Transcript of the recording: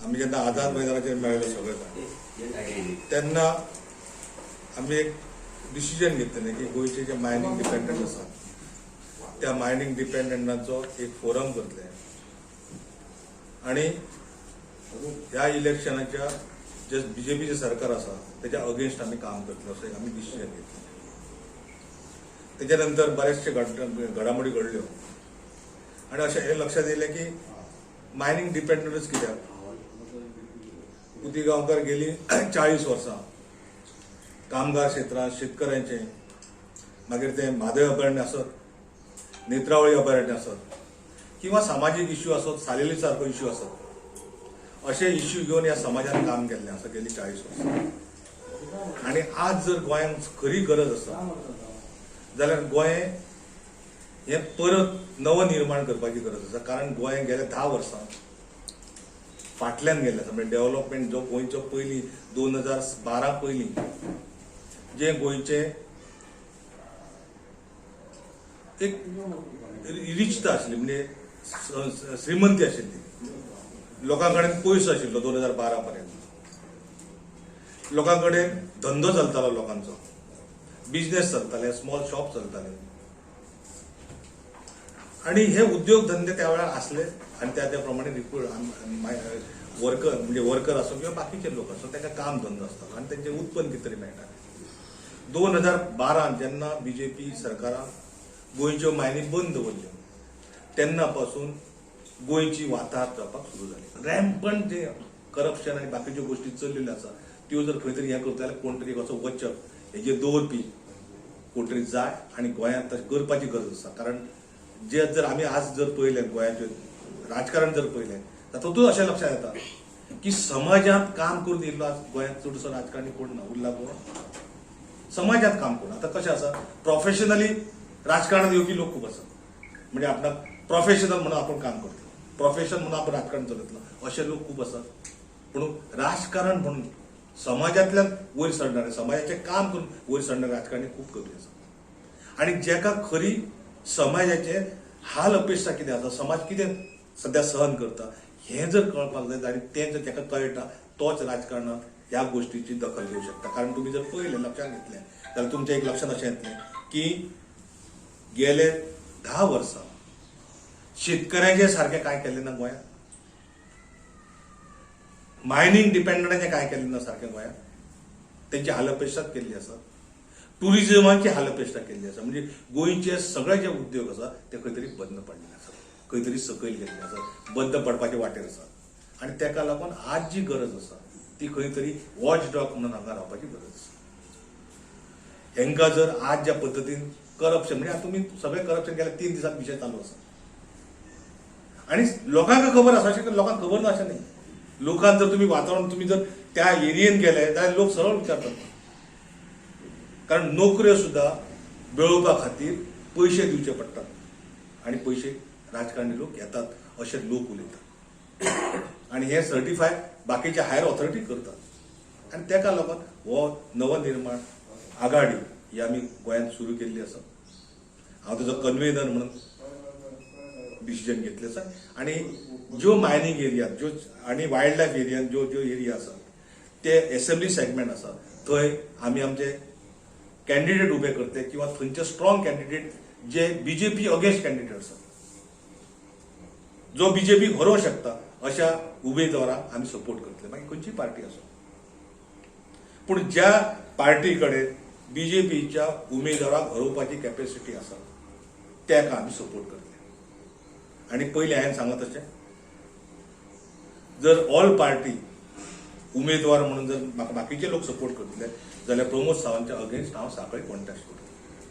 आमी जेन्ना आझाद मैदानाचेर मेळ्ळे सगळे जाण तेन्ना आमी एक डिसिजन घेतलें की गोंयचे जे मायनींग डिपेंडंट आसा त्या मायनींग डिपेंडंटांचो एक फोरम करतले आणि ह्या इलेक्शनाच्या जे बीजेपीचें सरकार आसा तेच्या अगेन्स्ट आमी काम करतले अशें आमी डिसिजन घेतलें. तेच्या नंतर बरेचशे घडामोडी घडल्यो आनी अशें हें लक्षात येयलें की मायनींग डिपेंडंटच कित्याक पुती गांवकार गेली 40 वर्सां कामगार क्षेत्रांत शेतकऱ्यांचे, मागीर ते म्हादय अभयारण्य आसत, नेत्रावळी अभयारण्य आसत किंवा सामाजीक इश्यू आसत, सालेली सारको इश्यू आसत, अशे इश्यू घेवन ह्या समाजान काम केल्लें आसा गेली 40 वर्सां. आनी आज जर गोंयांत खरी गरज आसा जाल्यार गोंय हें परत नवनिर्माण करपाची गरज आसा, कारण गोंय गेल्या 10 वर्सां फाटल्यान गेल्लें आसा. म्हणजे डेव्हलपमेंट जो गोंयचो पयलीं 2012 पयलीं जे गोंयचें एक रिचता आशिल्ली, म्हणजे श्रीमंती आशिल्ली, लोकां कडेन पयसो आशिल्लो 2012 पर्यंत, लोकां कडेन धंदो चलतालो, लोकांचो बिजनेस चलताले, स्मॉल शॉप चलताले आणि हे उद्योग धंदे त्या वेळार आसले आणि त्या त्या प्रमाणे रिक्रूट वर्कर म्हणजे वर्कर आसूं किंवा बाकीचे लोक आसूं तांकां काम धंदो आसतालो आनी तेंचें उत्पन्न कितें तरी मेळटालें. 2012 जेन्ना बीजेपी सरकारान गोंयच्यो मायनी बंद दवरल्यो तेन्ना पासून गोंयची वाताहत जावपाक सुरू जाली. रॅम्पंट जे करप्शन आनी बाकीच्यो गोश्टी चल्लेल्यो आसा त्यो जर खंय तरी हें करता जाल्यार कोण तरी असो वचक हेजेर दवरपी कोण तरी जाय आनी गोंयांत तशें करपाची गरज आसा. कारण जे जर आमी आज जर पळयलें गोंयाचें राजकारण जर पळयलें तातूंतूच अशें लक्षात येता की समाजांत काम करून येयल्लो आज गोंयांत चडसो राजकारणी कोण ना उरला, कोण समाजांत काम करून. आतां कशें आसा, प्रोफेशनली राजकारणात येवपी लोक खूब आसात, म्हणजे आपणाक प्रोफेशनल म्हणून आपूण काम करतलो, प्रोफेशन म्हणून आपण राजकारण चलयतलो अशे लोक खूब आसात. पूण राजकारण म्हणून समाजांतल्यान वयर सरणारे, समाजाचें काम करून वयर सरणारे राजकारणी खूब कमी आसात. आनी जेका खरी समाजाचे हाल अपेक्षा कितें आसा, समाज कितें सद्या सहन करता हें जर कळपाक जाय आनी तें जर ताका कळटा तोच राजकारणांत ह्या गोश्टीची दखल घेवंक शकता. कारण तुमी जर पळयलें, लक्षांत घेतलें जाल्यार तुमच्या एक लक्षांत अशें येतलें की गेले 10 वर्सां शेतकऱ्यांचे सारकें कांय केलें ना गोंयांत, मायनींग डिपेंडंटाचें कांय केलें ना सारकें गोंयांत, तेंची हालअपेश्टाच केल्ली आसा, टुरिजमाची हालअपेश्टा केल्ली आसा. म्हणजे गोंयचे सगळे जे उद्योग आसा ते खंय तरी बंद पडलेले आसा, खंय तरी सकयल गेल्ले आसा, बंद पडपाचे वाटेर आसा. आनी तेका लागून आज जी गरज आसा ती खंय तरी वॉच डॉग म्हणून हांगा रावपाची गरज आसा. हेंकां जर आज ज्या पद्दतीन करप्शन, म्हणजे आतां तुमी सगळें करप्शन गेल्या 3 दिसांत विशय चालू आसा आनी लोकांक खबर आसा, अशें लोकांक खबर ना अशें न्ही. लोकांक जर तुमी वातावरण, तुमी जर त्या एरियेन गेले जाल्यार लोक सरळ विचारतात, कारण नोकऱ्यो सुद्दां मेळोवपा खातीर पयशे दिवचे पडटात आनी पयशे राजकारणी लोक घेतात अशें लोक उलयतात आनी हे सर्टिफाय बाकीचे हायर ऑथॉरिटी करतात. आनी तेका लागून हो नवनिर्माण आघाडी ही आमी गोंयांत सुरू केल्ली आसा. हांव तेजो कन्वेनर म्हणून डिसिजन घेतलें आसा. आनी ज्यो मायनींग एरिया ज्यो आनी वायल्ड लायफ एरियान ज्यो ज्यो एरिया आसा ते एसेंब्ली सेगमेंट आसा थंय आमी आमचे कॅन्डिडेट उबे करतले किंवा थंयचे स्ट्रॉंग कॅन्डिडेट जे बीजेपी अगेन्स्ट कॅन्डिडेट आसा, जो बीजेपी हरोवंक शकता अशा उमेदवाराक आमी सपोर्ट करतले, मागीर खंयची पार्टी आसूं. पूण ज्या पार्टी कडेन बीजेपीच्या उमेदवाराक हरोवपाची कॅपेसिटी आसा तेका आमी सपोर्ट करतले. आनी पयलीं हांवें सांगलां तशें जर ऑल पार्टी उमेदवार म्हणून जर म्हाका बाकीचे लोक सपोर्ट करतले जाल्यार प्रमोद सावंतच्या अगेन्स्ट हांव सांखळी कॉन्टेस्ट करतलो.